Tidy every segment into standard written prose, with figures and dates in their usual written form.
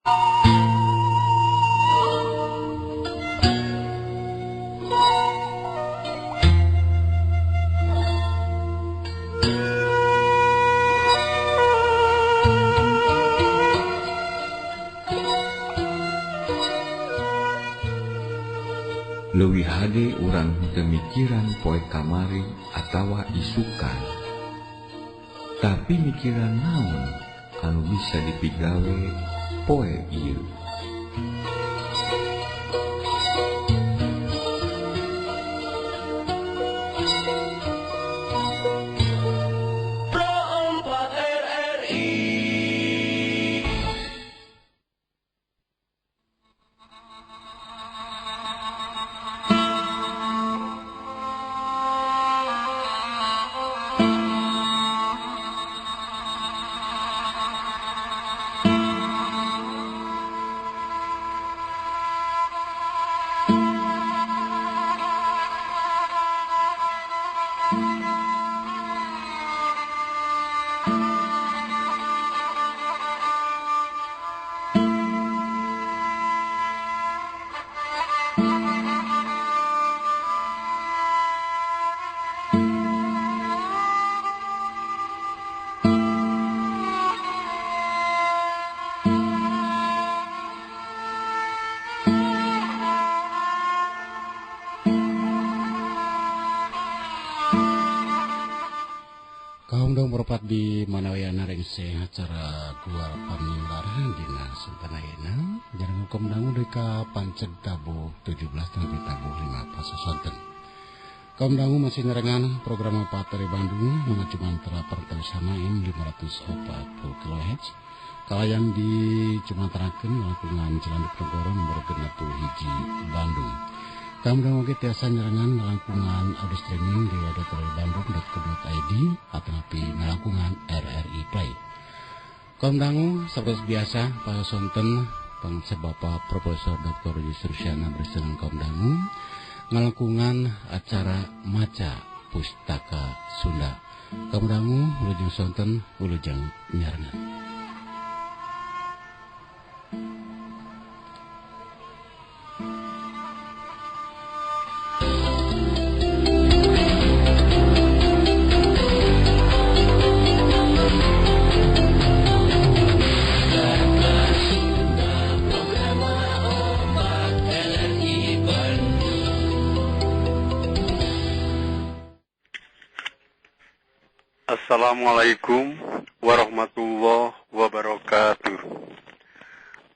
Leuwih hade urang henteu mikiran poe kamari atawa isukan. Tapi mikiran naon anu bisa dipigawe poe ieu. Pro 4 RRI. Merupat di Manawayana rengse acara guar pamilar dina sonten ayeuna jarang hukum dangu deka panceg tabuh 17 sampai tabuh 5 pasosonten. Kaum dangu masih nyerengan program 4 dari Bandung mengacu mantra pertausana M 540 kHz kalayan di Cumantarakeun langkungan Jalan Diponegoro nomor 61 Bandung. Kaum dangu oge tiasa nyerengan ngalangkungan audio streaming di radio.bandung.co.id atanapi ngalangkungan RRI Play. Kaum dangu seperti biasa para sonten pangse Bapak Profesor Dr. Yusuf Syana bersama kaum dangu ngalangkungan acara Maca Pustaka Sunda. Kaum dangu wilujeng sonten wilujeng nyarengan. Assalamualaikum warahmatullahi wabarakatuh.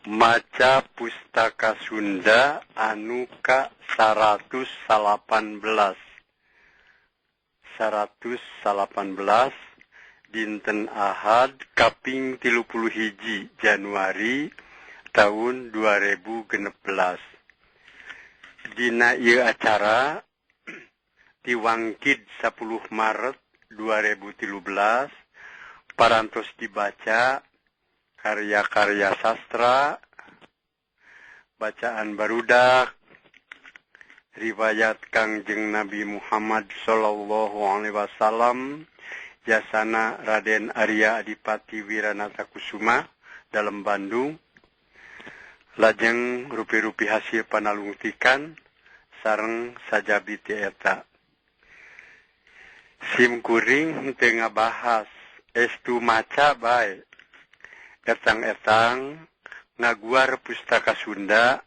Maca Pustaka Sunda anu ka 118. 118 dinten Ahad kaping 31 Januari tahun 2016. Dina ieu acara tiwangkid 10 Maret 2013 parantos dibaca karya-karya sastra, bacaan barudak, riwayat Kangjeng Nabi Muhammad sallallahu alaihi wasallam, jasana Raden Arya Adipati Wiranata Kusuma dalam Bandung, lajeng rupi-rupi hasil panalungtikan sareng sajabi ti eta. Sim kuring teu ngabahas estu maca bae. Etang-etang ngaguar Pustaka Sunda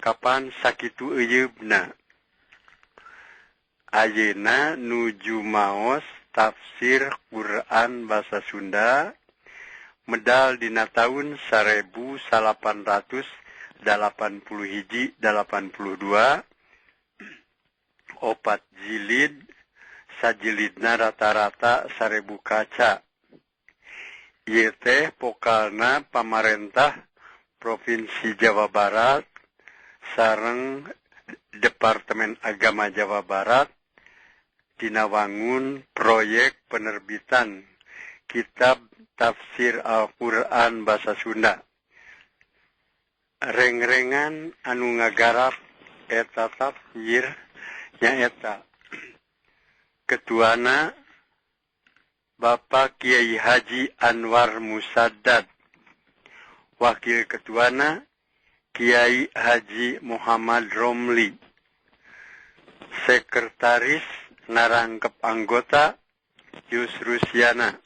kapan sakitu euyeubna. Ayeuna nuju maos tafsir Quran basa Sunda medal dina taun 1881 82 4 jilid sajilidna rata-rata 1000 kaca. Ieu teh pokalna pamarentah Provinsi Jawa Barat sareng Departemen Agama Jawa Barat dina wangun proyek penerbitan kitab tafsir Al-Qur'an basa Sunda. Rengrengan anu ngagarap eta tafsir nyaeta Ketuana Bapak Kiai Haji Anwar Musaddad, Wakil Ketuana Kiai Haji Muhammad Romli. Sekretaris narangkep anggota Yusrusiana.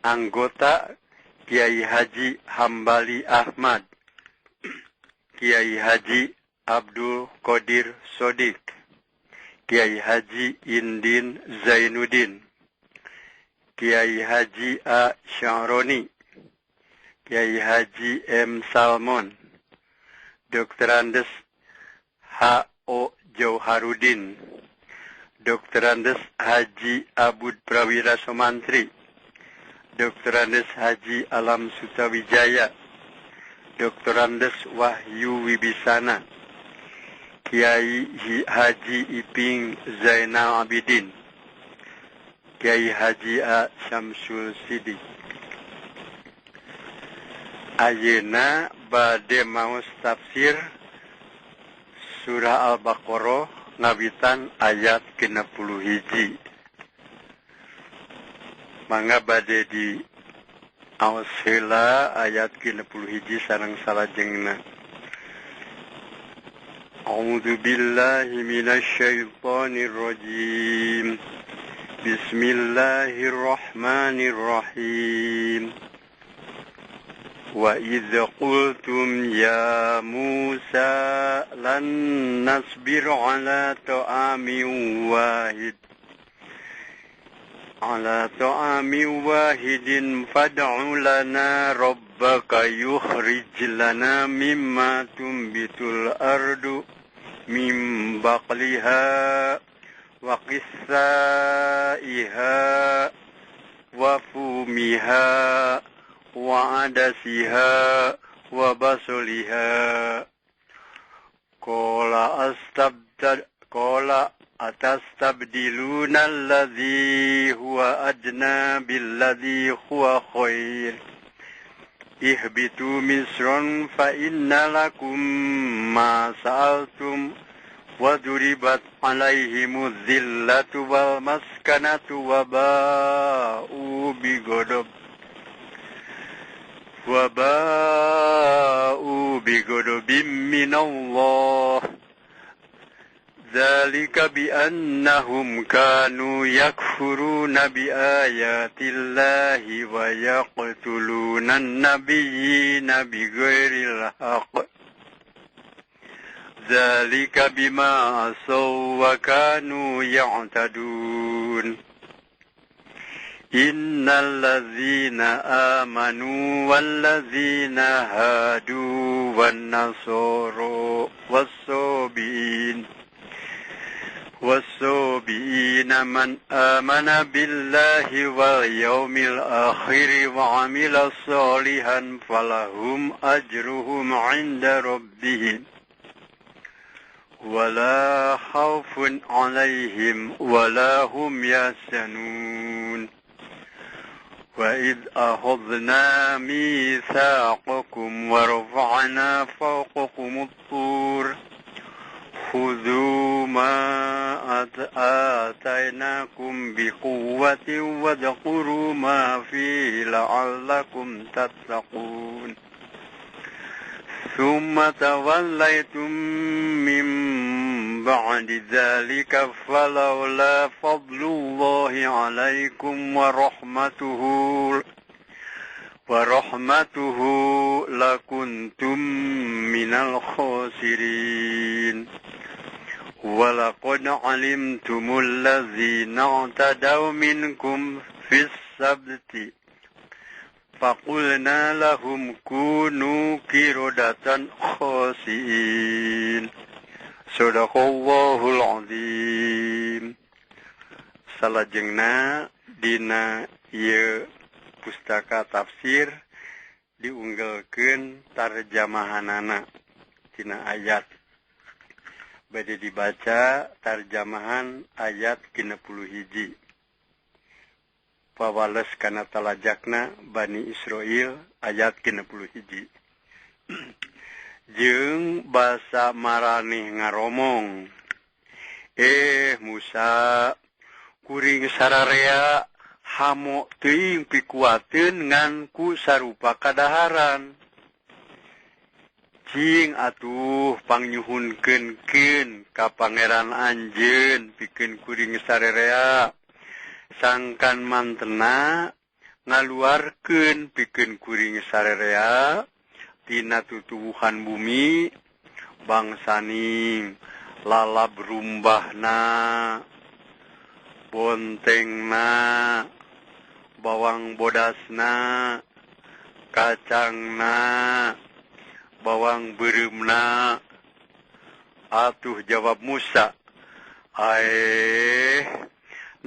Anggota Kiai Haji Hambali Ahmad, Kiai Haji Abdul Qadir Sodik, Kiai Haji Indin Zainuddin, Kiai Haji A. Sya'roni, Kiai Haji M. Salmon, Dr. Andes H. O. Jauharudin, Dr. Andes Haji Abud Prawira Somantri, Dr. Andes Haji Alam Sutawijaya, Dr. Andes Wahyu Wibisana, Kiai Haji Iping Zainal Abidin, Kiai Haji A. Syamsul Sidik. Ayeuna bade maos tafsir surah Al-Baqarah ngawitan ayat 61. Mangga bade di aos heula ayat 61 sareng salajengna. A'udzu billahi minasyaitonir rajim. Bismillahirrahmanirrahim. Wa idz qultum ya Musa lan nasbir ala ta'amin wahid ala ta'amin wahidin fad'u lana rabbaka yukhrij lana mimma tumbitul ardu min baqliha wa qissaiha wa fumiha wa adasiha wa basoliha. Qala atastabdiluna alladhi huwa adna billadhi huwa khair. Ihbitu misran fa inna lakum ma sa'altum wa duribat alaihimu dhillatu wal maskanatu wa ba'u bighadab wa ba'u bighadabin minallah. Dzalika biannahum kanu yakfuruna biayatillahi wa yaqtuluna an-nabiyyina bighairil haqq. Dzalika bima asaw wa kanu ya'tadun. Innal ladzina amanu wal ladzina hadu wan nasara was-sabiina man amana billahi wal yawmil akhir wa amila salihan falahum ajruhum 'inda rabbihim wala khawfun 'alaihim wala hum yahzanun. Wa idh akhadna mitsaqakum wa rafa'na fawqakum at-tur khudhu ma atainakum biquwwatin wadhkuru ma fihi la'allakum tattaqun. Thumma tawallaytum min ba'di dhalika falawla fadlullahi 'alaikum wa rahmatuhu lakuntum minal khasirin. Walaqad 'alimtumul ladzina i'tadaw minkum fis sabti faqulna lahum kunu qiradatan khasiin. Shadaqallahul azim. Salajengna dina ieu pustaka tafsir diunggelkeun tarjamahanana tina ayat. Bade dibaca tarjamahan ayat 61. Pawales kana talajakna Bani Israil ayat 61. Jeung basa maraneh ngaromong, Musa, kuring sararea Hamo teuing pikuateun ngan ku sarupa kadaharan. Cing atuh pangnyuhunkeun-keun ka pangeran anjeun pikeun kuring sarerea sangkan mantena ngaluarkeun pikeun kuring sarerea tina tutuwuhan bumi bangsaning lalab rumbahna bontengna bawang bodasna kacangna bawang beureumna. Atuh jawab Musa, aeh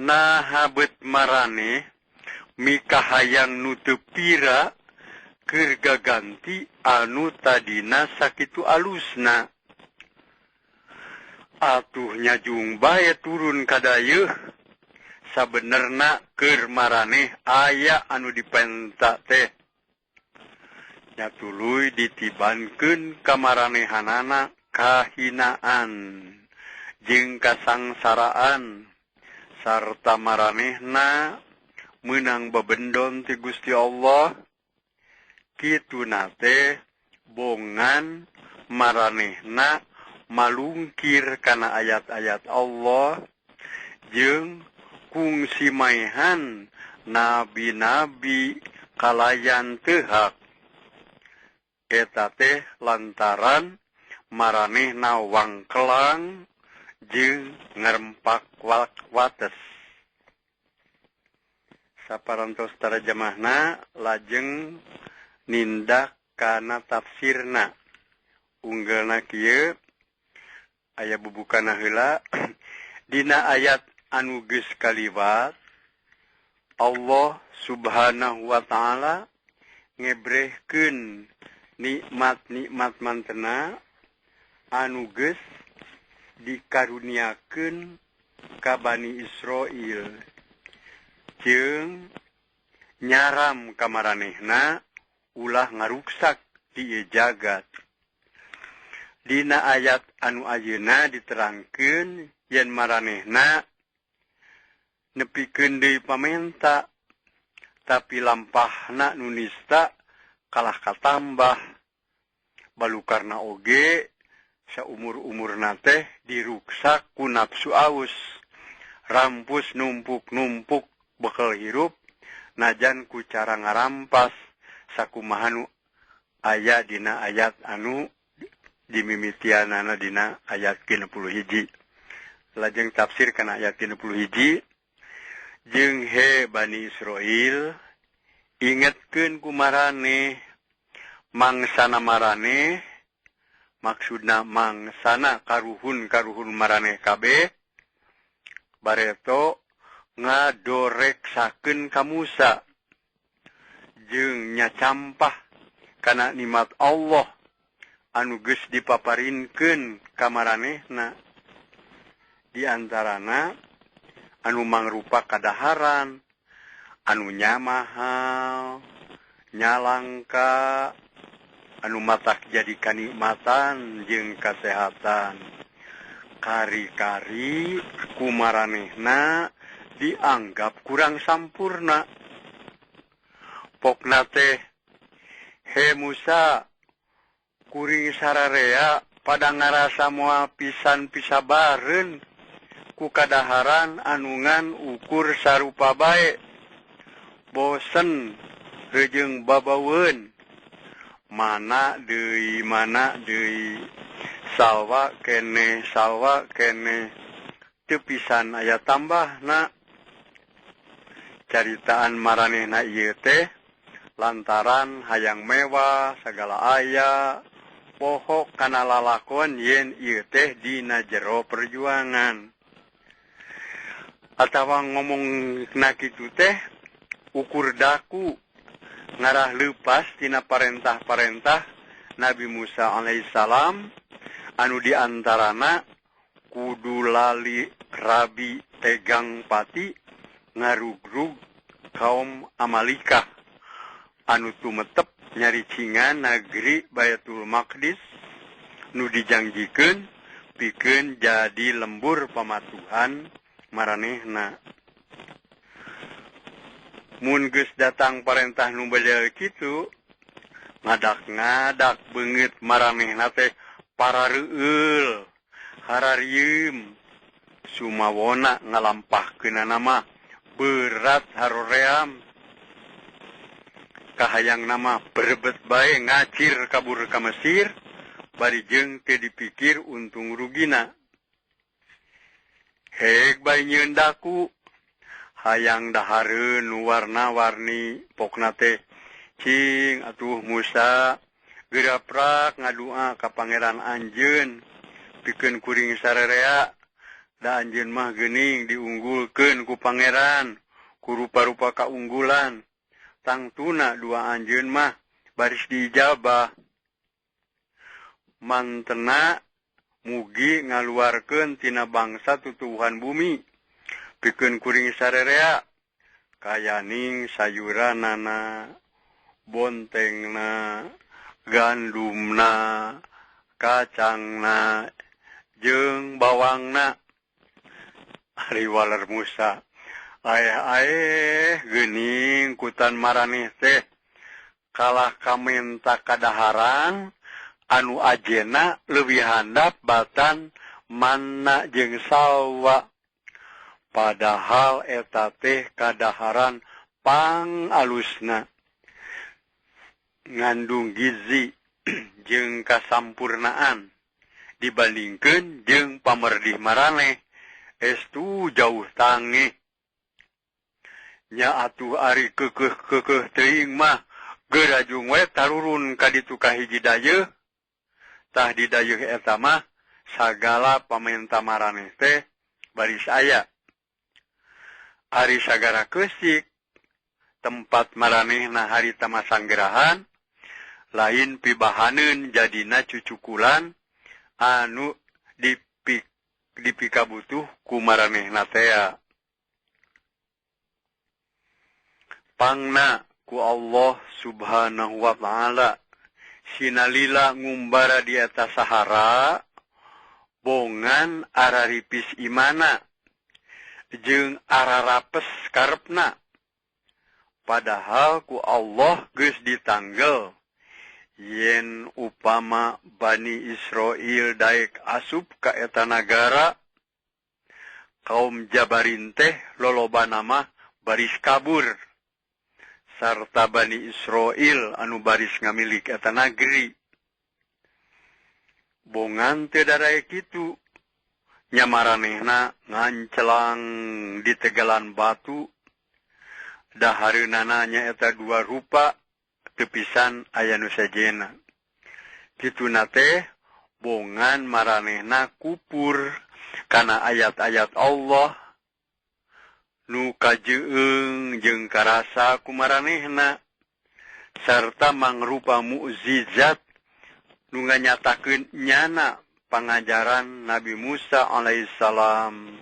naha beut maraneh mikahayang nu teu pira keur gaganti anu tadina sakitu alusna. Atuh nyajung bae turun ka dayeuh sabenerna keur maraneh aya anu dipenta teh. Nya tuluy ditibankeun ka maranehanana kahinaan jeung kasangsaraan sarta maranehna meunang bebendon ti Gusti Allah. Kituna teh bongan maranehna malungkir kana ayat-ayat Allah jeung kungsi maehan nabi-nabi kalayan teu hak. Eta teh lantaran maranehna wangkelang jeung ngerempak wates. Saparantos tarjamahna lajeng nindak kana tafsirna. Unggelna kieu aya bubukana heula dina ayat anu geus kaliwat Allah Subhanahu wa ta'ala ngebrehkeun nikmat-nikmat mantena anu geus dikaruniakeun ka Bani Israil jeung nyaram ka maranehna ulah ngaruksak di ieu jagat. Dina ayat anu ayeuna diterangkeun yen maranehna nepikeun deui pamenta tapi lampahna nu nista kalah katambah balukarna oge saumur-umurna teh diruksak ku nafsu aus rampus numpuk-numpuk bekel hirup najan ku cara ngarampas sakumaha nu aya dina ayat anu dimimitianana dina ayat 61. Lajeng tafsir kana ayat 61 jeung he Bani Israil ingetkeun ku maraneh mangsana maraneh maksudna mangsana karuhun-karuhun maraneh kabeh bareto ngadoreksakeun ka Musa jeung nyacampah kana nikmat Allah anu geus dipaparinkeun ka maranehna. Di antarana anu mangrupa kadaharan anu nyamahal nyalangka anu matak jadi kanikmatan jeung kasehatan. Kari-kari ku maranehna dianggap kurang sampurna. Pokna teh he Musa kuring sararea pada ngarasa moal pisan pisabareun ku kadaharan anu ngan ukur sarupa bae bosen rejeung babaweun mana deui salwa keneh teu pisan aya tambahna. Caritaan maranehna ieu teh lantaran hayang mewah sagala aya poho kana lalakon yen ieu teh dina jero perjuangan. Atawa ngomong na kitu teh ukur daku ngarah leupas tina parentah-parentah Nabi Musa alaihissalam anu diantarana kudu lali rabi tegang pati ngarugrug kaum Amalikah anu tumetep nyaricingan negeri Baitul Maqdis nu dijangjikeun pikeun jadi lembur pamatuhan maranehna. Mun geus datang parentah nu bedel kitu ngadak-ngadak beungeut maranehna teh parareueul hararieum sumawona ngalampahkeunana mah berat haroream kahayang nama berebet bae ngacir kabur ka Mesir bari jeung teu dipikir untung rugina. Hek bae nyieun daku hayang dahareun nu warna-warni pokna teh cing atuh Musa geuraprak ngadua ka pangeran anjeun pikeun kuring sarerea da anjeun mah geuning diunggulkeun ku pangeran ku rupa-rupa kaunggulan tangtuna dua anjeun mah baris diijabah mantena mugi ngaluarkeun tina bangsa tutuwuhan bumi pikeun kuring sarerea kayaning sayuranana bontengna gandumna kacangna jeung bawangna. Ari waler Musa aeh-aeh geuning kutan maraneh teh kalah kamenta kadaharan anu ajena leuwih handap batan manna jeung salwa. Padahal eta teh kadaharan pang alusna ngandung gizi jeung kasampurnaan dibandingkeun jeung pamerdih maraneh estu jauh tangeh. Nya atuh ari keukeuh-keukeuh teuing mah geurajung we tarurun ka ditu ka hiji dayeuh. Tah di dayeuh eta mah sagala pamenta maraneh teh baris aya. Ari sagara keusik tempat maranehna harita masanggerahan lain pibahaneun jadina cucukulan anu dipikabutuh ku maranehna tea. Pangna ku Allah subhanahu wa ta'ala sinalila ngumbara di atas Sahara bongan araripis imana jeung ararapes karepna. Padahal ku Allah geus ditanggel yen upama Bani Israil daek asup ka eta nagara kaum Jabarin teh lolobana mah baris kabur sarta Bani Israil anu baris ngamilik eta nagri. Bongan teu darae kitu nya maranehna ngancelang di tegalan batu dahareunana nyaeta dua rupa tepisan aya nu sejenna. Kituna teh bongan maranehna kupur kana ayat-ayat Allah nu kajeung jeung karasa ku maranehna sarta mangrupa mukjizat nu nganyatakeun nyana pangajaran Nabi Musa alaihissalam.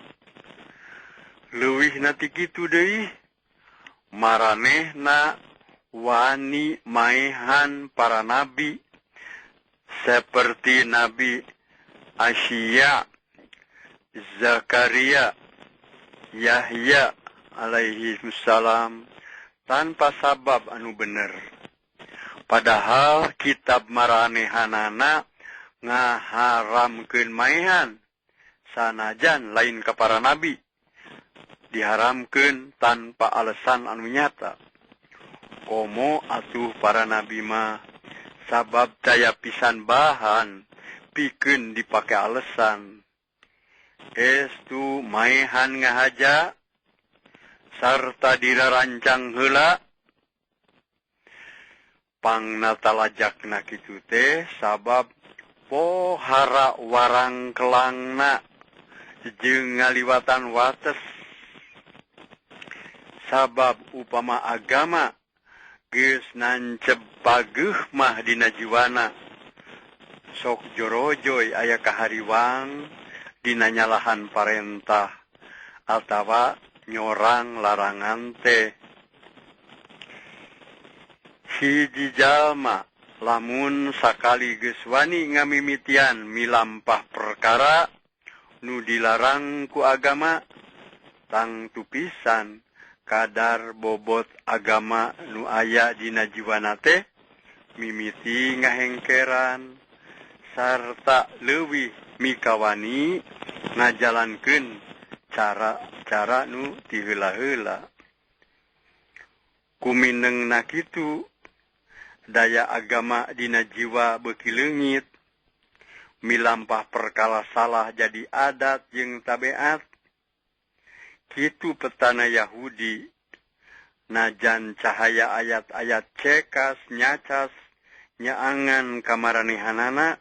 Leuwihna ti kitu deui maranehna wani maehan para nabi seperti Nabi Asya, Zakaria, Yahya alaihi salam tanpa sabab anu bener. Padahal kitab maranehanana ngaharamkeun maehan sanajan lain ka para nabi, diharamkeun tanpa alasan anu nyata. Komo atuh para nabi mah sabab daya pisan bahan pikeun dipake alasan. Estu maehan ngahaja sarta dirarancang heula pangna talajakna kitu teh sabab pohara warang kelangna jeung ngaliwatan wates. Sabab upama agama geus nancep pageuh mah dina jiwana sok jorojoy aya kahariwang dina nyalahan parentah atawa nyorang larangan teh. Hiji jalma lamun sakali geus wani ngamimitian milampah perkara nu dilarang ku agama tangtu pisan Kadar bobot agama nu aya dina jiwana teh mimiti ngahengkeran sarta leuwih mikawani ngajalankeun cara-cara nu tiheula-heula. Kuminengna kitu daya agama dina jiwa beuki leungit, milampah perkara salah jadi adat jeung tabeat. Kitu petana Yahudi najan cahaya ayat-ayat cekas nyacas nyaangan kamaranehanana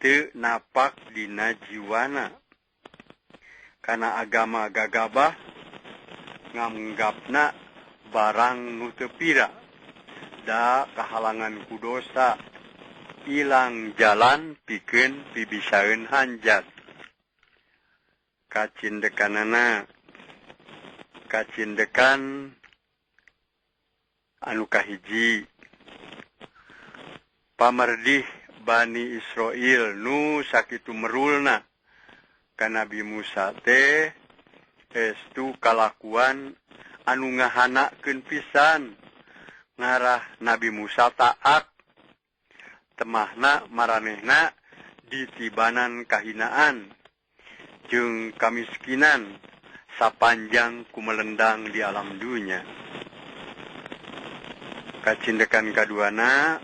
teu napak dina jiwana. Kana agama gagabah nganggapna barang nu teu pira, da kahalangan ku dosa ilang jalan pikeun pibisaeun hanjat. Kacindekanana kacindekan anu kahiji, pamerdih Bani Israil nu sakitu merulna ka Nabi Musa teh estu kalakuan anu ngahanakeun pisan ngarah Nabi Musa taat, temahna maranehna ditibanan kahinaan jeung kamiskinan sapanjang kumelendang di alam dunya. Kacindekan kaduana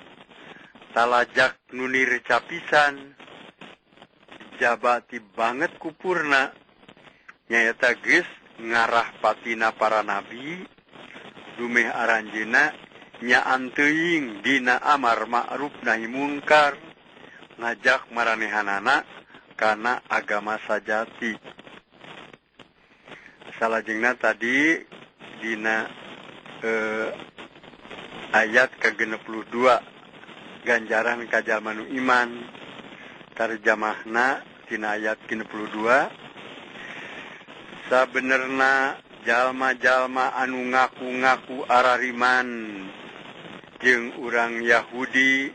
talajak nunir capisan jabati banget kupurna, nyaeta geus ngarah patina para nabi dumeh aranjeuna nyaan teuing dina amar ma'ruf nahi mungkar, ngajak maranehanana kana agama sajati. Salajengna tadi dina ayat ke-62 ganjaran ka jalma nu iman, tarjamahna tina ayat 62 sabenerna jalma-jalma anu ngaku-ngaku arariman jeung urang Yahudi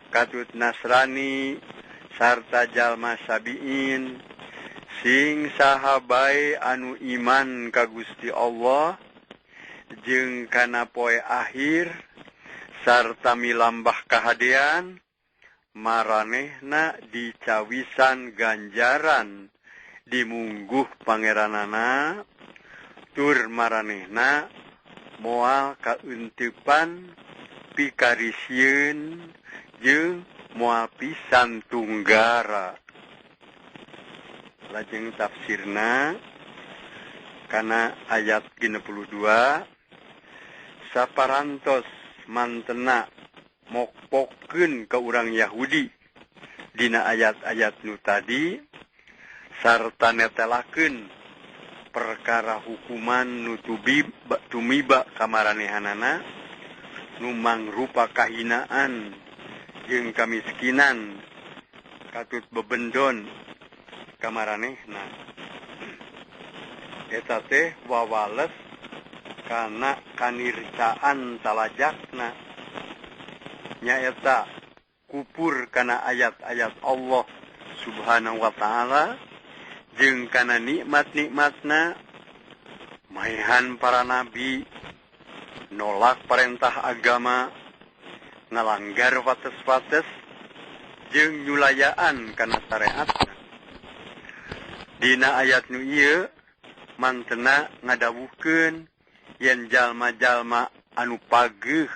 katut Nasrani sarta jalma Sabiin sing saha bae anu iman ka Gusti Allah jeung kana poe akhir sarta milambah kahadean maranehna dicawisan ganjaran dimungguh pangeranana tur maranehna moal kaeuntepan pikarisieun jeung moal pisan tunggara. Lajeng tafsirna kana ayat 62 saparantos mantena mokpokeun ka urang Yahudi dina ayat-ayat nu tadi sarta netelakeun perkara hukuman nu tumiba ka maranehanana nu mangrupa kahinaan jeung kamiskinan katut bebendon kamaranehna. Eta teh wawales kana kanircaan talajakna, nyaeta kupur kana ayat-ayat Allah Subhanahu wa ta'ala jeung kana nikmat-nikmatna, maehan para nabi, nolak perintah agama, ngalanggar wates-wates jeung nyulayaan kana syariatna. Dina ayat nu ieu mantena ngadawuhkeun yen jalma-jalma anu pageuh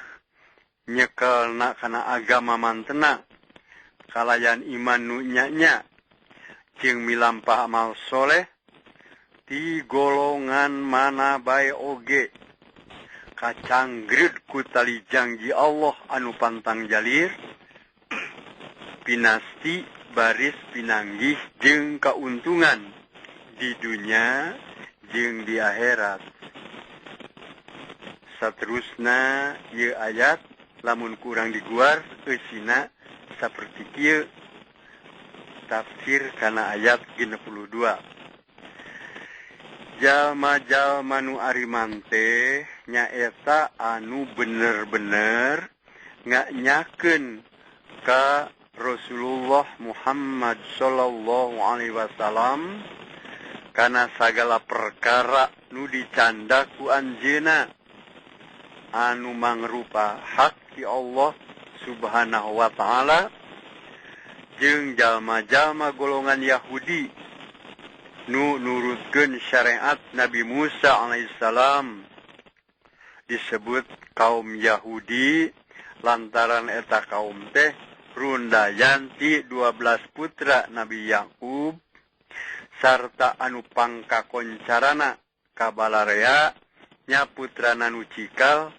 nyekelna kana agama mantena kalayan iman nu nya-nya jeung milampah amal soleh ti golongan mana bae oge kacanggrud ku tali janji Allah anu pantang jalir pinasti baris pinanggih jeung kauntungan di dunya jeung di akhirat. Saterusna ieu ayat lamun kurang diguar eusina saperti kieu tafsir kana ayat 62. Jalma-jalma nu ariman teh nyaeta anu bener-bener nganyakeun ka Rasulullah Muhammad sallallahu alaihi wasallam Kana sagala perkara nu dicanda ku anjeunna anu mangrupa hak ti Allah Subhanahu wa ta'ala jeung jalma-jalma golongan Yahudi nu nurutkeun syariat Nabi Musa alaihissalam disebut kaum Yahudi lantaran eta kaum teh rundayan ti 12 putra Nabi Yakub sarta anu pangkakoncarana kabalarea nya putrana nu cikal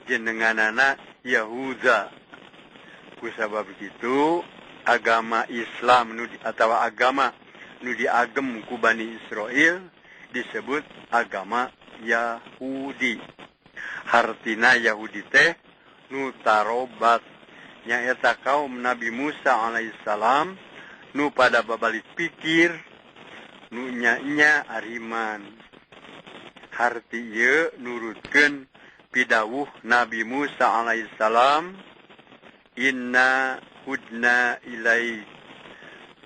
jenenganana Yahuda. Kusabab kitu agama Islam nu atawa agama nu diagem ku Bani Israil disebut agama Yahudi. Hartina Yahudi teh nu tarobat nyaeta kaum Nabi Musa alaihissalam nu pada babalik pikir nu nya-nya ariman. Harti ieu nurutkeun pidawuh Nabi Musa alaihissalam, inna hudna ilaik.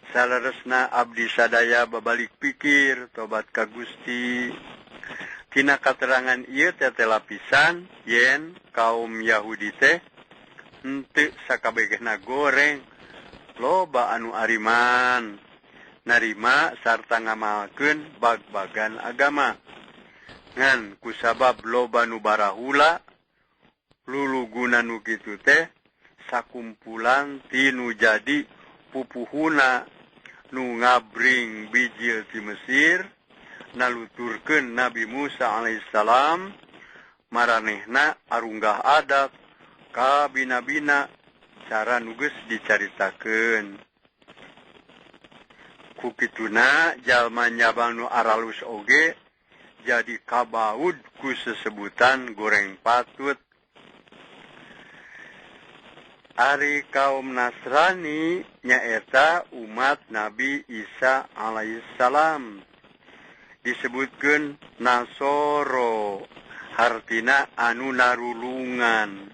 Saleresna abdi sadaya babalik pikir tobat ka Gusti. Tina katerangan ieu teh lapisan yen kaum Yahudi teh henteu sakabehna goreng, loba anu ariman narima sarta ngamalkeun bag-bagan agama. Ngan kusabab loba nu barahula luluguna nu kitu teh sakumpulan ti nu jadi pupuhuna nu ngabring bijil ti Mesir naluturkeun Nabi Musa alaihissalam maranehna arunggah adat ka bina-bina cara nu geus dicaritakeun. Ku kituna jalma nyabang nu aralus oge jadi kabaud ku sesebutan goreng patut. Ari kaum Nasrani nyaeta umat Nabi Isa alaihissalam disebutkeun Nasoro, hartina anu narulungan,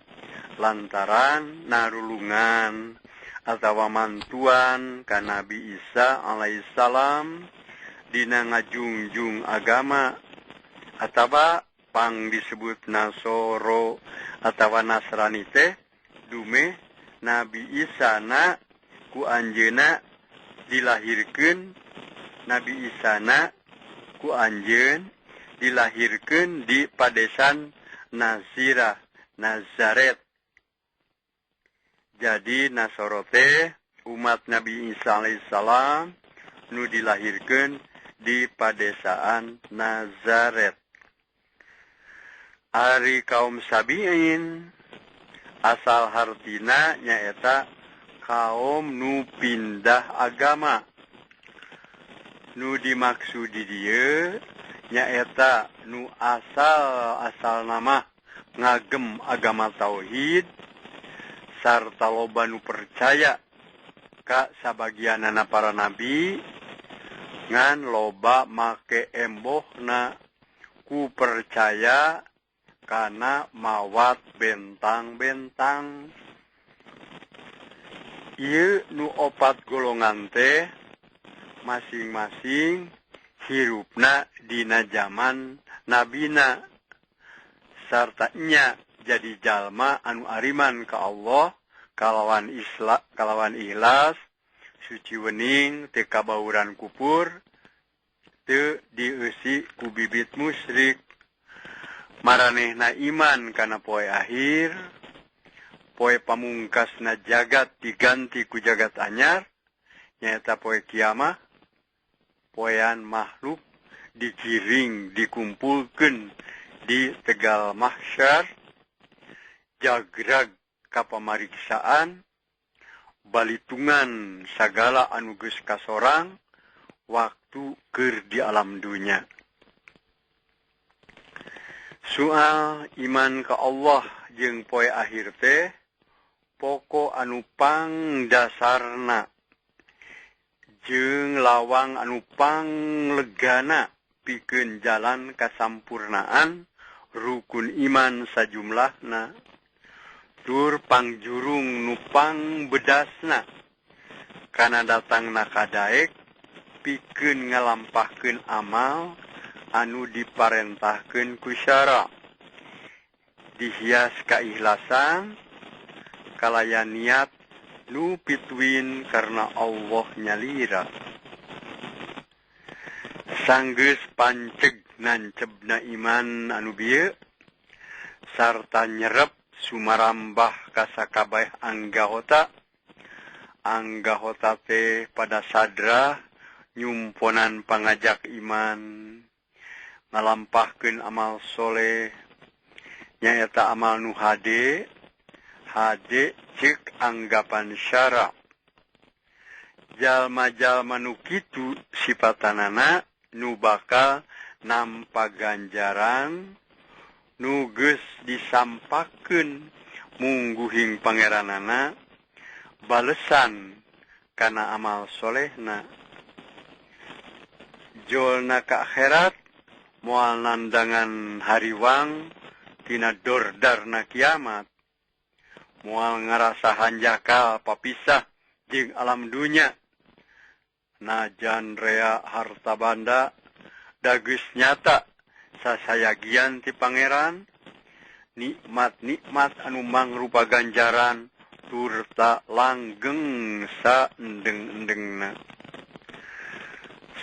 lantaran narulungan atawa mantuan ka Nabi Isa alaihissalam dina ngajungjung agama atawa pang disebut Nasoro atawa Nasrani teh dume Nabi Isa na ku anjeunna dilahirkeun, Nabi Isa na ku anjeun dilahirkeun di padesan Nazirah, Nazaret. Jadi Nasoro teh umat Nabi Isa alaihissalam nu dilahirkeun di padesaan Nazaret. Ari kaum Sabiin asal hartina nyaeta kaum nu pindah agama. Nu dimaksud di dieu nyaeta nu asal nama ngagem agama tauhid sarta loba nu percaya ka sabagianana para nabi ngan loba make embohna ku percaya kana mawat bentang-bentang. Ieu nu opat golongan teh masing-masing hirupna dina jaman nabina sarta nya jadi jalma anu ariman ka Allah kalawan isla kalawan ikhlas suci wening teu kabauran kupur teu dieusi ku bibit musyrik. Maranehna iman kana poe akhir, poe pamungkasna jagat diganti ku jagat anyar, nyaeta poe kiamah, poean makhluk digiring dikumpulkeun di tegal mahsyar, jagrag ka pamariksaan, balitungan sagala anu geus kasorang waktu keur di alam dunya. Soal iman ka Allah jeung poe akhir teh pokok anu pangdasarna jeung lawang anu panglegana pikeun jalan kasampurnaan rukun iman sajumlahna tur pangjurung nu pangbedasna kana datangna kadaek Pikeun ngalampahkeun amal anu diparentahkeun ku syara. Dihias kaikhlasan kalayan niat nu pituin karena Allah nyalira. Sanggeus panceg nancebna iman anu bieu sarta nyerep sumarambah ka sakabeh anggahota. Anggahota teh pada sadrah nyumponan pangajak iman, ngalampahkeun amal soleh, nyaeta amal nu hade, hade ceuk anggapan syara. Jalma-jalma nu kitu sipatanana nu bakal nampa ganjaran nu geus disampakeun mungguhing pangeranana balesan kana amal solehna. Jolna ka akhirat moal nandangan hariwang tina dordarna kiamat, moal ngarasa hanjakal papisah jeung alam dunya. Najan rea harta banda dageus nyata sasayagian ti pangeran, nikmat-nikmat anu mangrupa ganjaran turta langgeng saendeng-endengna.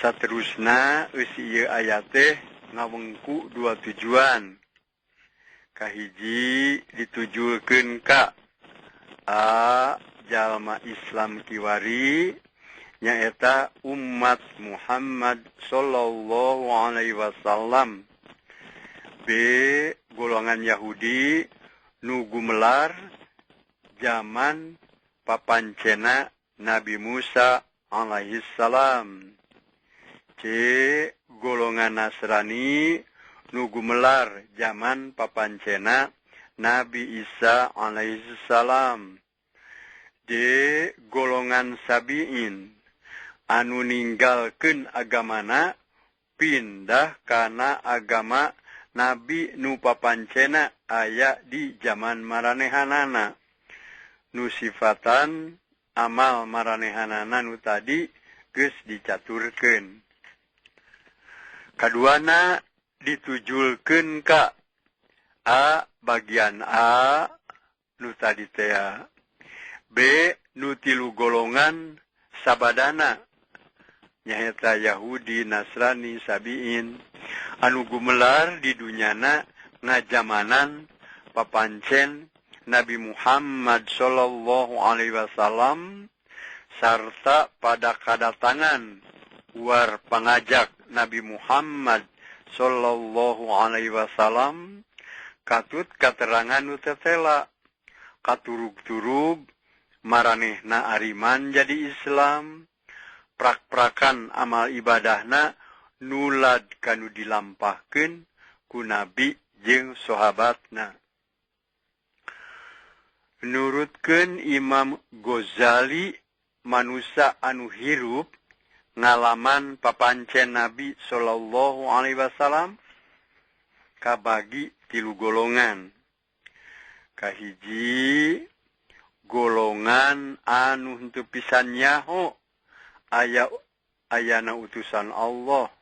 Saterusna eusi ieu ayat teh ngawengku dua tujuan. Kahiji ditujulkeun ka a jalma Islam kiwari nyaeta umat Muhammad sallallahu alaihi wasallam. B golongan Yahudi nu gumelar zaman papancena Nabi Musa alaihi salam. C golongan Nasrani nu gumelar zaman papancena Nabi Isa alaihi salam. D golongan Sabiin anu ninggalkeun agamana pindah kana agama Nabi nu papancena aya di zaman maranehanana. Nu sifatan amal maranehanana nu tadi geus dicaturkeun. Kaduana ditujulkeun ka A bagian A nu tadi tea, B nu tilu golongan sabadana nyaeta Yahudi, Nasrani, Sabiin anu gumelar di dunyana ngajamanan papancen Nabi Muhammad sallallahu alaihi wasallam sarta pada kadatangan war pangajak Nabi Muhammad sallallahu alaihi wasallam katut katerangan nu tetela katurug-turug maranehna ariman jadi Islam, prak-prakan amal ibadahna nulad kanu dilampahkeun ku nabi jeung sahabatna. Nurutkeun Imam Ghazali, manusa anu hirup ngalaman papancen Nabi sallallahu alaihi wasallam kabagi tilu golongan. Kahiji golongan anu henteu pisan nyaho aya ayana utusan Allah.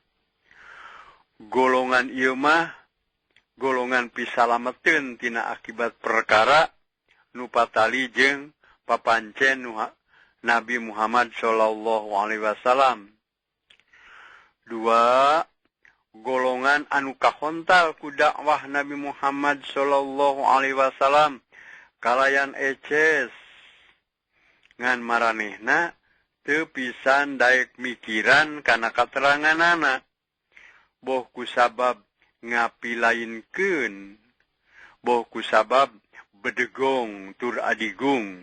Golongan ieu mah golongan pisalameteun tina akibat perkara nu patali jeung papancen Nabi Muhammad sallallahu alaihi wasallam. Dua, golongan anu kahontal ku dakwah Nabi Muhammad sallallahu alaihi wasallam kalayan eces ngan maranehna teu pisan daek mikiran kana kateranganana, boh ku sabab ngapilainkeun, boh ku sabab bedegong tur adigung.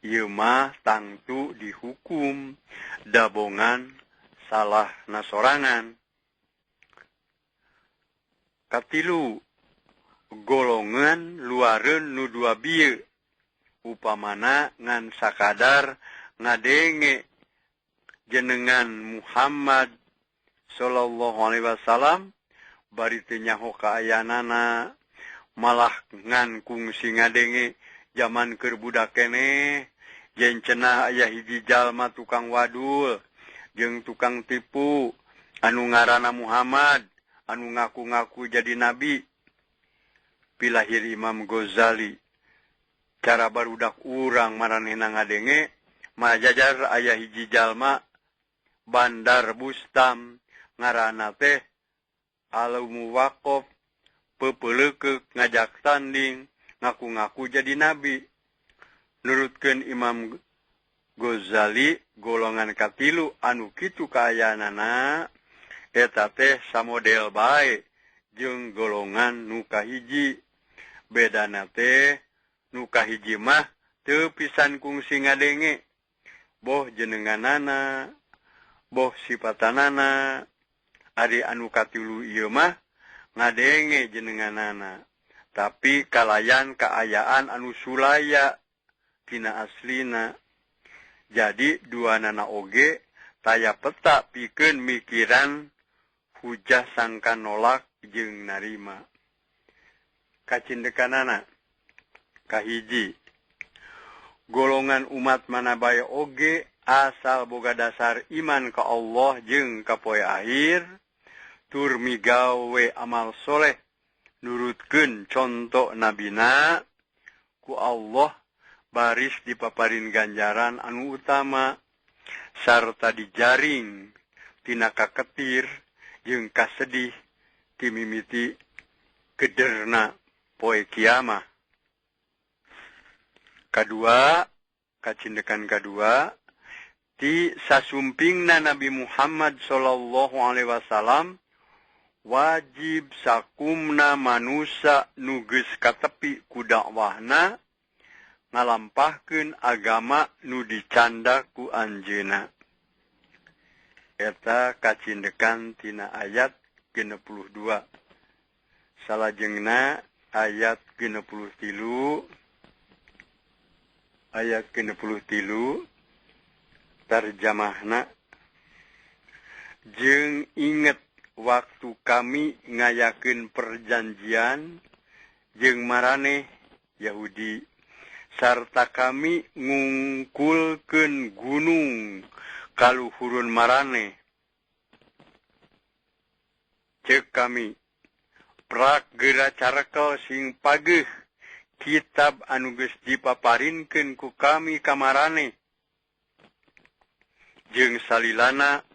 Ieu mah tangtu dihukum dabongan salah nasorangan. Katilu, golongan luareun nu dua bieu, upamana ngan sakadar ngadenge jenengan Muhammad sallallahu alaihi wasallam bari teu nyaho kaayanana, malah ngan kungsi ngadenge zaman keur budak keneh yen cenah aya hiji jalma tukang wadul jeung tukang tipu anu ngaranna Muhammad anu ngaku-ngaku jadi nabi. Pilahir Imam Ghazali cara barudak urang maranehna ngadenge majajar aya hiji jalma Bandar Bustam ngaranna teh Al-Muwaqaf pepeulekeuk ngajak tanding ngaku-ngaku jadi nabi. Nurutkeun Imam Ghazali golongan katilu anu kitu kaayaanana eta teh samodel bae jeung golongan nu kahiji. Bedana teh nu kahiji mah teu pisan kungsi ngadenge boh jenenganana boh sipatanana. Ari anu katilu ieu mah ngadenge jenenganana tapi kalayan kaayaan anu sulaya tina aslina. Jadi duanana oge taya peta pikeun mikiran hujah sangka nolak jeung narima. Kacindekanana kahiji, golongan umat mana bae oge asal boga dasar iman ka Allah jeung ka poe akhir tur migawe amal soleh nurutkeun conto nabina ku Allah baris dipaparin ganjaran anu utama sarta dijaring tina kaketir jeung kasedih timimiti kederna poe kiamah. Kadua, kacindekan kadua, ti sasumpingna Nabi Muhammad sallallahu alaihi wasallam wajib sakumna manusa nu geus katepi ku dakwahna ngalampahkeun agama nu dicanda ku anjeunna. Eta kacindekan tina ayat 62. Salajengna ayat 63, ayat 63 tarjamahna jeung inget waktu kami ngayakeun perjanjian jeung maraneh Yahudi sarta kami ngungkulkeun gunung kaluhurun maraneh. Ceuk kami prak geura carekel sing pageuh kitab anu geus dipaparinkeun ku kami ka maraneh jeung salilana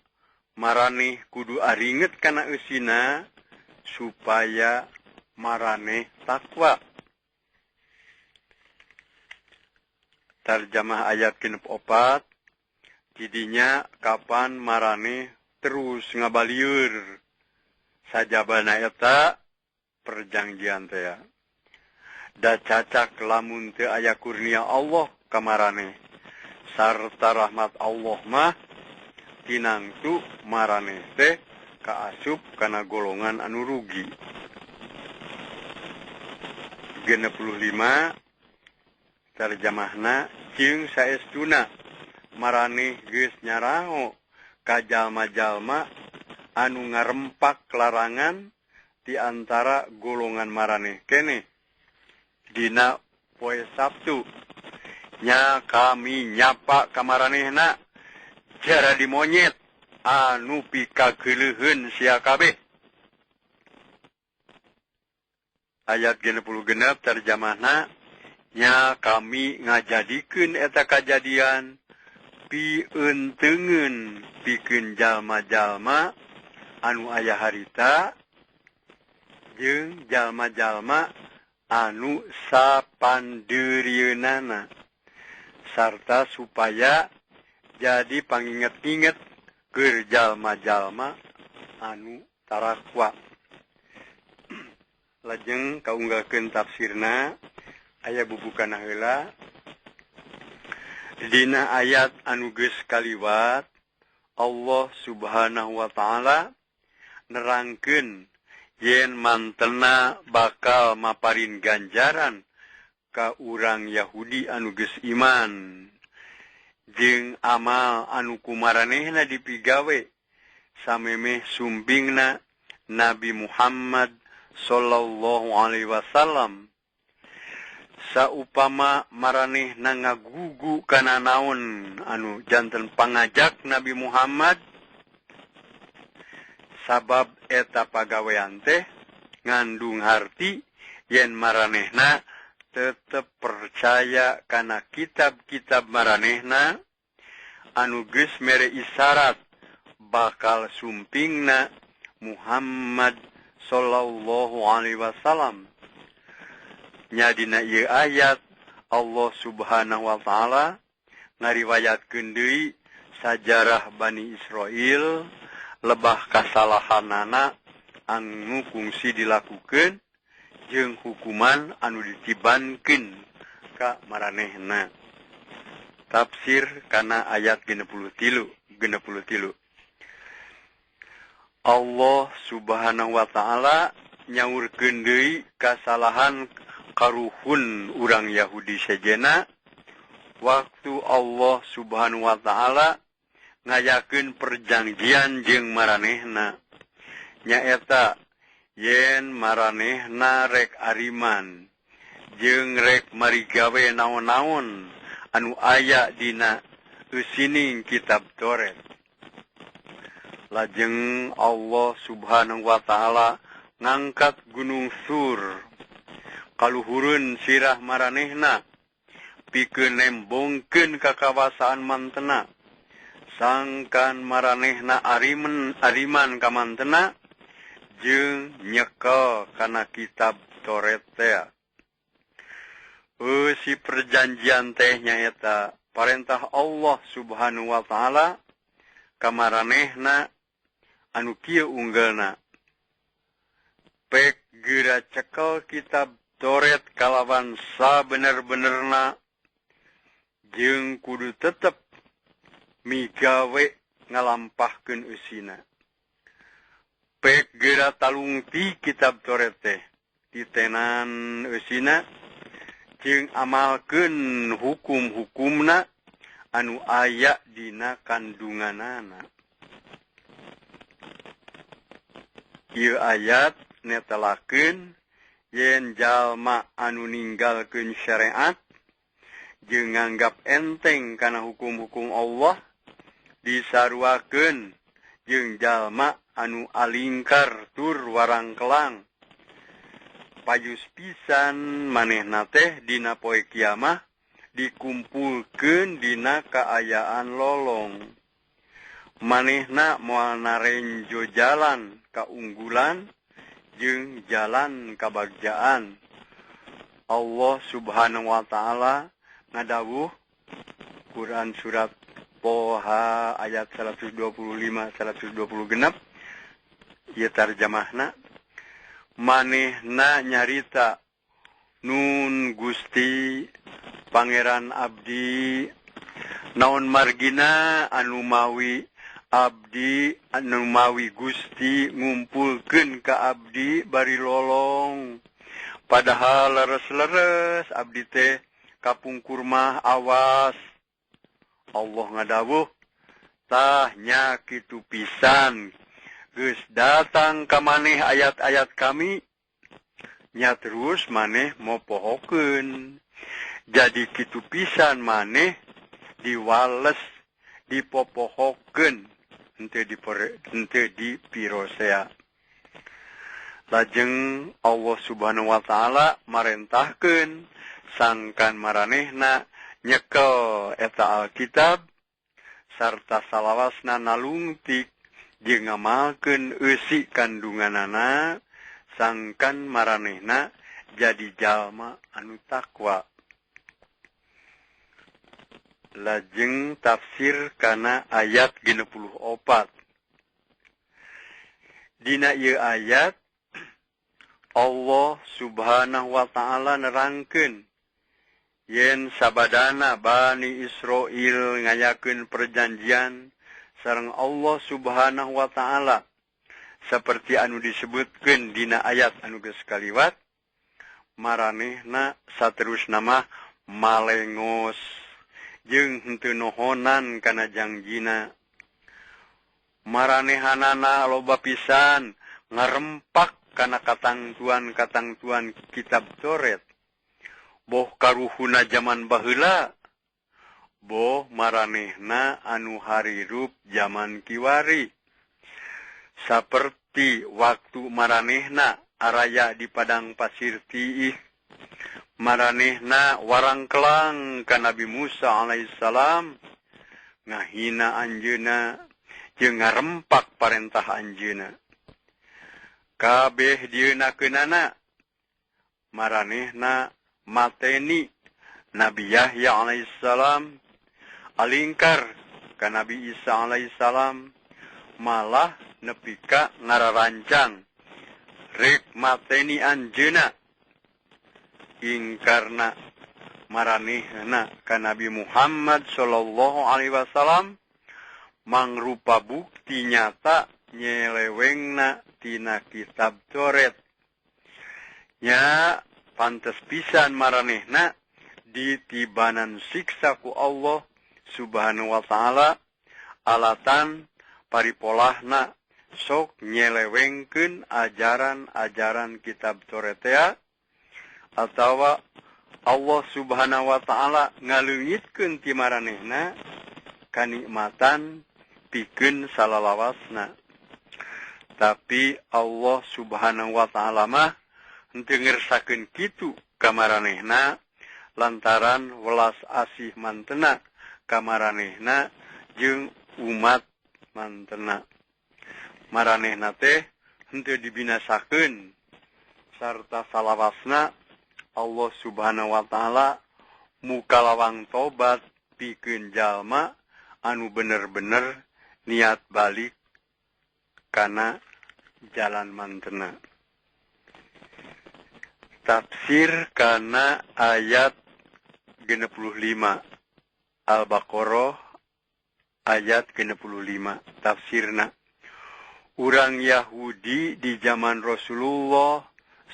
maraneh kudu aringet kana eusina supaya maraneh takwa. Tarjamah ayat 64 tidinya kapan maraneh terus ngabalieur sajabana eta perjanjian teh da cacak lamun teu aya kurnia Allah ka maraneh sarta rahmat Allah mah tinangtu maraneh teh kaasup kana golongan anu rugi. 65 tarjamahna jeung saestuna maraneh geus nyarao ka jalma-jalma anu ngarempak larangan di antara golongan maraneh keneh dina poe Sabtu nya kami nyapa ka maranehna jara di monyet anu pikageuleuheun sia kabeh. Ayat 66 terjemahna nya kami ngajadikeun eta kajadian pienteungeun pikeun jalma-jalma anu aya harita jeung jalma-jalma anu sapandeurieunana sarta supaya jadi panginget-inget keur jalma-jalma anu tarakwa. Lajeng kaunggalkeun tafsirna aya bubukana heula dina ayat anu geus kaliwat Allah Subhanahu wa taala nerangkeun yen mantena bakal maparin ganjaran ka urang Yahudi anu geus iman jeung amal anu kumaranehna dipigawe samemeh sumpingna Nabi Muhammad sallallahu alaihi wasallam. Saupama maranehna ngagugu kana naon anu janten pangajak Nabi Muhammad Sabab eta pagawean teh ngandung harti yen maranehna tetep percaya kana kitab-kitab maranehna anu geus mere isyarat bakal sumpingna Muhammad sallallahu alaihi wasallam. Nya dina ieu ayat Allah Subhanahu wa taala ngariwayatkeun deui sajarah Bani Israil lebah kasalahanana anu kungsi dilakukeun jeung hukuman anu ditibankeun ka maranehna. Tafsir kana ayat 63 63. Allah Subhanahu wa taala nyaurkeun deui kasalahan karuhun urang Yahudi sejena waktu Allah Subhanahu wa taala ngayakeun perjanjian jeung maranehna, nyaeta yen maranehna rek ariman jeung rek marigawe naon-naon anu aya dina eusining kitab Taurat. Lajeng Allah Subhanahu wa taala ngangkat gunung Sur kaluhureun sirah maranehna pikeun nembongkeun ka kawasaan mantena, sangkan maranehna ariman ka mantena jeung nyekel kana kitab Taurat teh. Eusi perjanjian teh nyaeta parentah Allah Subhanahu wa taala ka maranehna anu kieu unggelna: pek geura cekel kitab Taurat kalawan sabener-benerna jeung kudu tetep migawe ngalampahkeun eusina. Pek geura talungti kitab Taurat teh titenan eusina jeung amalkeun hukum-hukumna anu aya dina kandunganana. Ieu ayat netelakeun yen jalma anu ninggalkeun syariat jeung nganggap enteng kana hukum-hukum Allah disaruakeun jeung jalma anu alingkar tur warangkelang. Payus pisan manehna teh dina poe kiamah dikumpulkeun dina kaayaan lolong. Manehna moal narenjo jalan kaunggulan jeung jalan kabagjaan. Allah Subhanahu wa taala ngadawuh Quran surat Toha ayat 125 126 ieu tarjamahna: manehna nyarita nun Gusti Pangeran abdi, naon margina anu mawi abdi anu mawi Gusti ngumpulkeun ka abdi bari lolong, padahal leres-leres abdi teh kapungkur mah awas. Allah ngadawuh, tah nya kitu pisan geus datang ka maneh ayat-ayat kami, nya terus maneh mopohokeun. Jadi kitu pisan maneh diwales dipopohokeun henteu dipirosea. Lajeng Allah Subhanahu wa taala marentahkeun sangkan maranehna nyekel eta Alkitab sarta salawasna nalungtik jeung ngamalkeun eusi kandunganana sangkan maranehna jadi jalma anu takwa. Lajeng tafsir kana ayat 64. Dina ieu ayat Allah Subhanahu wa taala nerangkeun yen sabadana Bani Israil ngayakeun perjanjian sareng Allah Subhanahu wa taala seperti anu disebutkeun dina ayat anu geus kaliwat, maranehna saterusna mah malengos jeung henteu nohonan kana jangjina. Maranehanana loba pisan ngarempak kana katangtuan-katangtuan kitab Taurat, boh karuhuna jaman baheula, boh maranehna anu harirup jaman kiwari. Saperti waktu maranehna araya di padang pasir Tiih, maranehna warangkelang ka Nabi Musa alaihissalam, ngahina anjeunna jeung ngarempak parentah anjeunna. Kabeh dieunakeunana maranehna mateni Nabi Yahya alaihissalam, alingkar ka Nabi Isa alaihissalam, malah nepi ka ngararancang rek mateni anjeunna. Ingkarna maranehna ka Nabi Muhammad sallallahu alaihi wasallam mangrupa bukti nyata nyelewengna tina kitab Taurat. Nya pantes pisan maranehna ditibanan siksa ku Allah Subhanahu wa ta'ala alatan paripolahna sok nyelewengkeun ajaran-ajaran kitab Taurat atawa Allah Subhanahu wa ta'ala ngaleungitkeun ti maranehna kanikmatan pikeun salalawasna. Tapi Allah Subhanahu wa ta'ala mah henteu ngersakeun kitu ka maranehna lantaran welas asih mantena ka maranehna jeung umat mantena. Maranehna teh henteu dibinasakeun sarta salawasna Allah Subhanahu wa ta'ala muka lawang tobat pikeun jalma anu bener-bener niat balik kana jalan mantena. Tafsir kana ayat 65 Al-Baqarah ayat 65 tafsirna. Urang Yahudi di zaman Rasulullah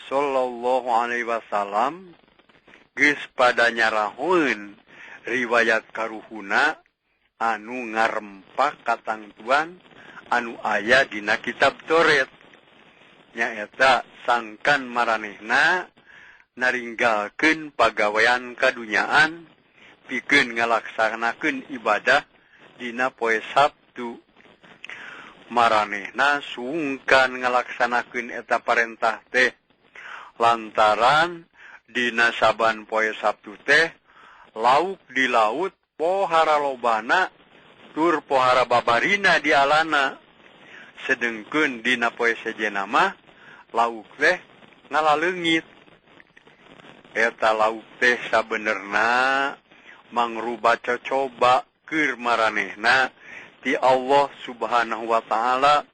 sallallahu alaihi wasallam geus pada nyarahoeun riwayat karuhuna anu ngarempak katangtuan anu aya dina kitab Taurat, nyaeta sangkan maranehna naringgalkeun pagawean kadunyaan pikeun ngalaksanakeun ibadah dina poe Sabtu. Maranehna sungkan ngalaksanakeun eta parentah teh lantaran dina saban poe Sabtu teh lauk di laut pohara lobana tur pohara babarina di alana, sedengkeun dina poe sejenna mah lauk teh ngalaleungit. Eta lauk teh sabenerna mangruba cocoba keur maranehna ti Allah Subhanahu wa ta'ala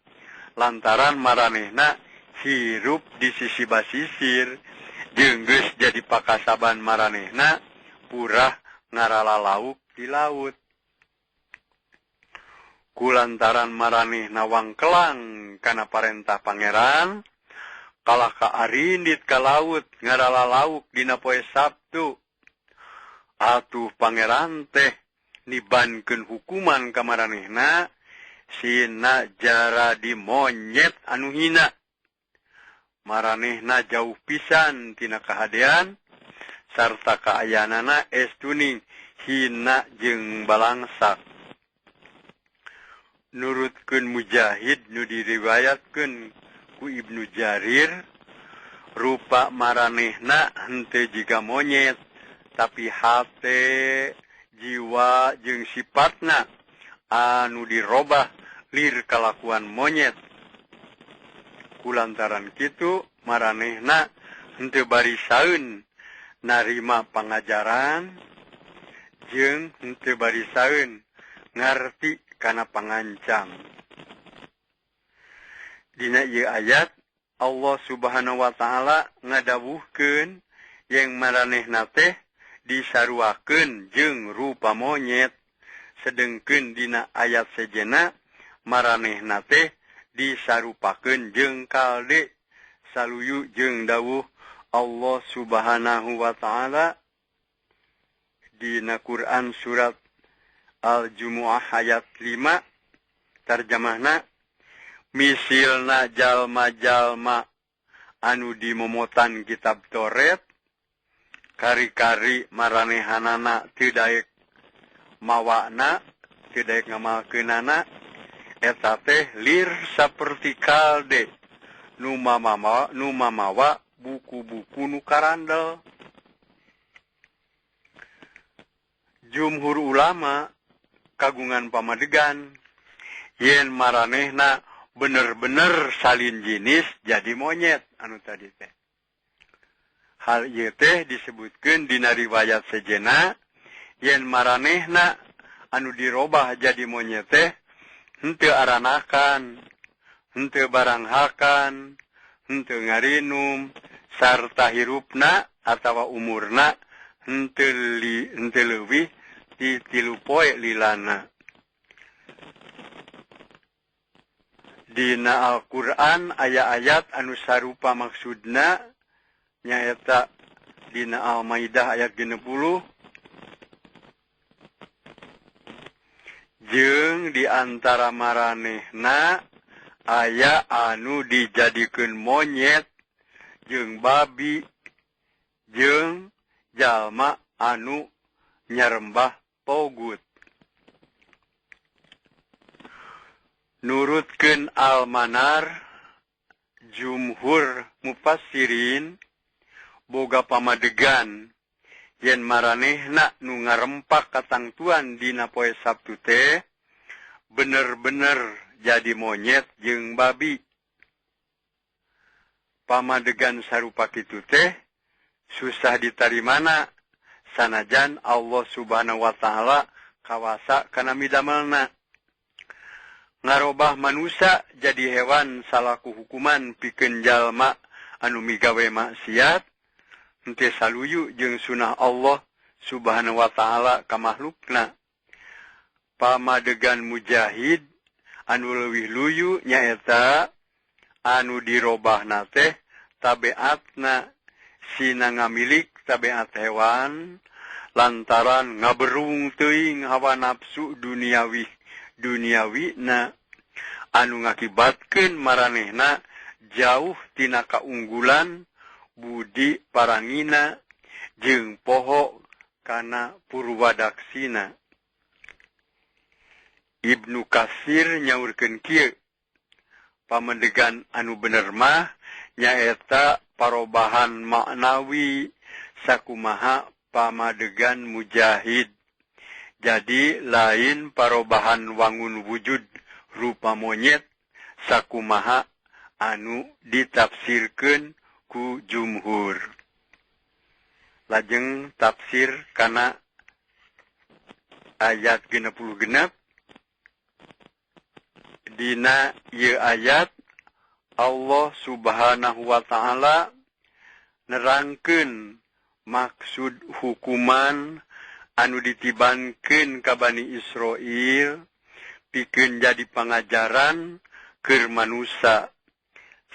lantaran maranehna hirup di sisi basisir jeung geus jadi pakasaban maranehna purah ngarala lauk di laut. Kulantaran maranehna wangkelang kana parentah pangeran kalah ka arindit ka laut ngarala lauk dina poe Sabtu. Atuh pangeran teh nibankeun hukuman ka maranehna sina jaradi monyet anu hina. Maranehna jauh pisan tina kahadean sarta kaayanana estuning hina jeung balangsak. Nurutkeun Mujahid nu diriwayatkeun ku Ibnu Jarir, rupa maranehna henteu jiga monyet tapi hate, jiwa jeung sifatna anu dirobah lir kalakuan monyet. Kulantaran kitu maranehna henteu barisaeun narima pangajaran jeung henteu barisaeun ngarti kana pangancam. Dina ieu ayat Allah Subhanahu wa ta'ala ngadawuhkeun yang maranehna teh disaruakeun jeung rupa monyet, sedengkeun dina ayat sejenna maranehna teh disarupakeun jeung kalde. Saluyu jeung dawuh Allah Subhanahu wa ta'ala dina Quran surat Al-Jumu'ah ayat 5 tarjamahna, misilna jalma-jalma anu dimomotan kitab Taurat kari-kari maranehanana teu daek mawana, teu daek ngamalkeunana, Eta teh lir saperti kalde nu mamawa buku-buku nu karandel. Jumhur ulama kagungan pamadegan yen maranehna bener-bener salin jinis jadi monyet anu tadi teh. Hal ieu teh disebutkeun dina riwayat sejena yen maranehna anu dirobah jadi monyet teh henteu aranakan, henteu baranghakan, henteu ngarinum, sarta hirupna atawa umurna henteu leuwih ti 3 poe lilana. Dina Al-Qur'an aya ayat anu sarupa maksudna nyaeta dina Al-Maidah ayat 60 jeung di antara maranehna aya anu dijadikeun monyet jeung babi jeung jalma anu nyarembah togut. Nurutkeun Al-Manar, jumhur mufassirin boga pamadegan yen maranehna nu ngarempak katangtuan dina poe Sabtu teh bener-bener jadi monyet jeung babi. Pamadegan sarupa kitu teh susah ditarimana sanajan Allah Subhanahu wa taala kawasa kana midamelna. Ngarobah manusia jadi hewan salaku hukuman pikeun jalma anu migawe maksiat henteu saluyu jeung sunah Allah Subhanahu wa taala ka makhlukna. Pamadegan Mujahid anu leuwih luyu nyaeta anu dirobahna teh tabeatna sina ngamilik tabeat hewan lantaran ngaberung teuing hawa nafsu duniawi na anu ngakibatkeun maranehna jauh tina kaunggulan budi parangina jeung poho kana purwadaksina. Ibnu Katsir nyaurkeun kieu, pamadegan anu bener mah nyaeta parobahan maknawi sakumaha pamadegan Mujahid. Jadi lain parobahan wangun wujud rupa monyet sakumaha anu ditafsirkeun ku jumhur. Lajeng tafsir kana ayat 66. Dina ieu ayat Allah Subhanahu wa taala nerangkeun maksud hukuman anu ditibankeun ka Bani Israil pikeun jadi pangajaran keur manusa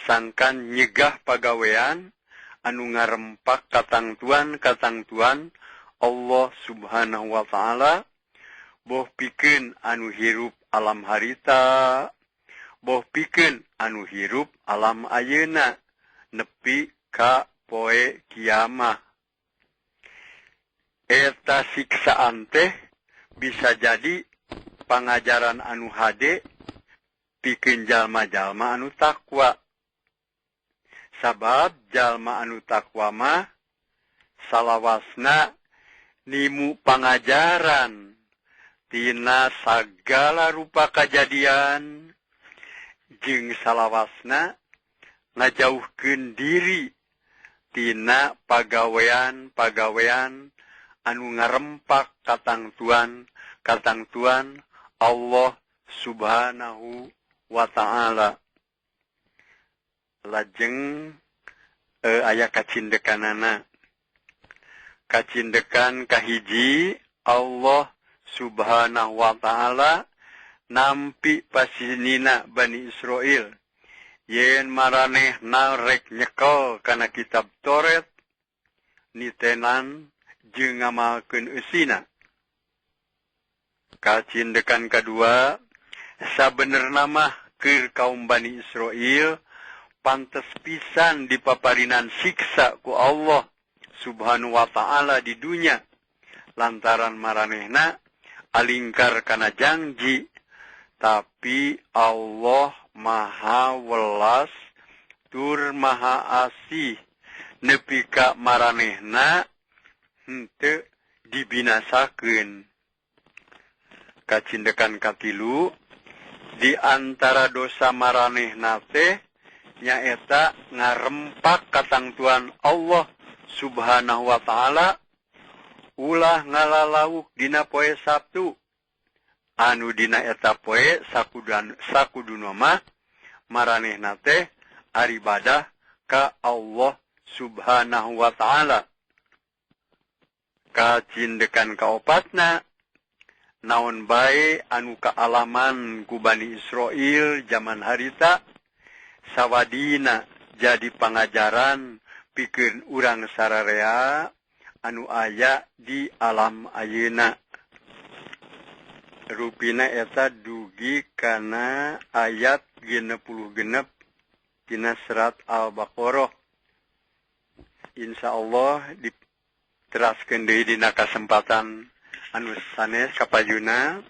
sangkan nyegah pagawean anu ngarempak katangtuan-katangtuan Allah Subhanahu wa taala, boh pikeun anu hirup alam harita, boh pikeun anu hirup alam ayeuna nepi ka poe kiamah. Eta siksaan teh bisa jadi pangajaran anu hade pikeun jalma-jalma anu takwa. Sabab jalma anu takwa mah salawasna nimu pangajaran tina sagala rupa kajadian jeung salawasna ngajauhkeun diri tina pagawean-pagawean anu ngarempak katangtuan Allah Subhanahu wa ta'ala. Lajeng aya kacindekanana. Kacindekan kahiji, Allah Subhanahu wa ta'ala nampi pasinina Bani Israil yen maranehna rek nyekel kana kitab Taurat nitenan jeung ngamalkeun eusina. Kacindekan kadua, sabenerna mah keur kaum Bani Israil pantes pisan dipaparinan siksa ku Allah Subhanahu wa ta'ala di dunya lantaran maranehna alingkar kana janji Tapi Allah Maha Welas tur Maha Asih nepi ka maranehna henteu dibinasakeun. Kacindekan katilu di antara dosa maranehna teh nyaeta ngarempak katangtuan Allah Subhanahu wa ta'ala ulah ngalalauk dina poe Sabtu anu dina eta poe sakuduna mah maranehna teh aribadah ka Allah Subhanahu wa ta'ala. Kacindekan kaopatna naon bae anu kaalaman ku Bani Israil zaman harita sawadina jadi pangajaran pikeun urang sararea anu aya di alam ayeuna. Rupina eta dugi kana ayat 66 dina serat Al-Baqarah. Insyaallah diteraskeun deui dina kasempatan anu sanes kapayuna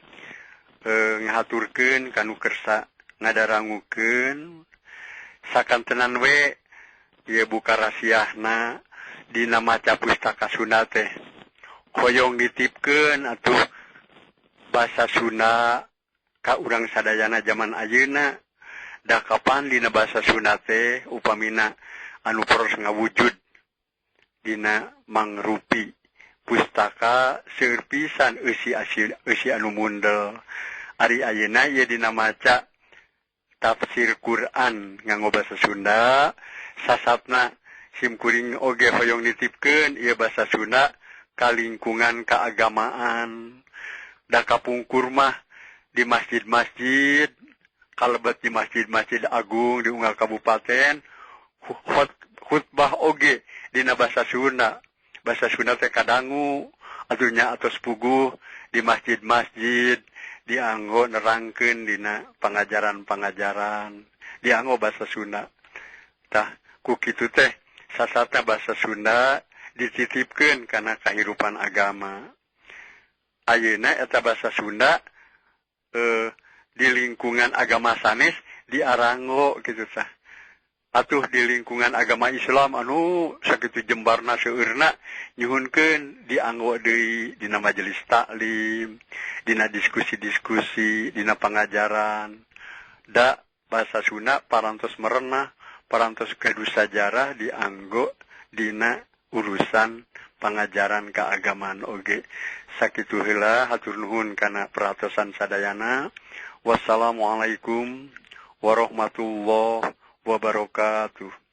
ngahaturkeun kanu kersa ngadarangukeun sakantenan we ieu buka rasiahna dina maca pustaka Sunda teh hoyong ditipkeun atuh basa Sunda ka urang sadayana zaman ayeuna. Da kapan dina basa Sunda teh upamina anu poros ngawujud dina mangrupi pustaka seueur pisan eusi anu mundel. Ari ayeuna ieu dina maca tafsir Quran nganggo basa Sunda sasatna simkuring oge hoyong nitipkeun ieu basa Sunda ka lingkungan keagamaan. Da kapungkur mah di masjid-masjid kalebet di masjid-masjid agung di unggal kabupaten khutbah oge dina basa Sunda. Basa Sunda teh kadangu atunya atos puguh di masjid-masjid dianggo nerangkeun dina pangajaran-pangajaran dianggo basa Sunda. Tah ku kitu teh sasatna basa Sunda dititipkeun kana kahirupan agama. Ayeuna eta basa Sunda di lingkungan agama sanes diaranggo kitu tah. Atuh di lingkungan agama Islam anu sakitu jembarna seueurna nyuhunkeun dianggo deui dina majelis taklim, dina diskusi-diskusi, dina pangajaran. Da basa Sunda parantos merenah, parantos gaduh sajarah dianggo dina urusan pangajaran keagamaan oge. Sakitu heula hatur nuhun kana perhatosan sadayana. Wassalamualaikum warahmatullahi wabarakatuh.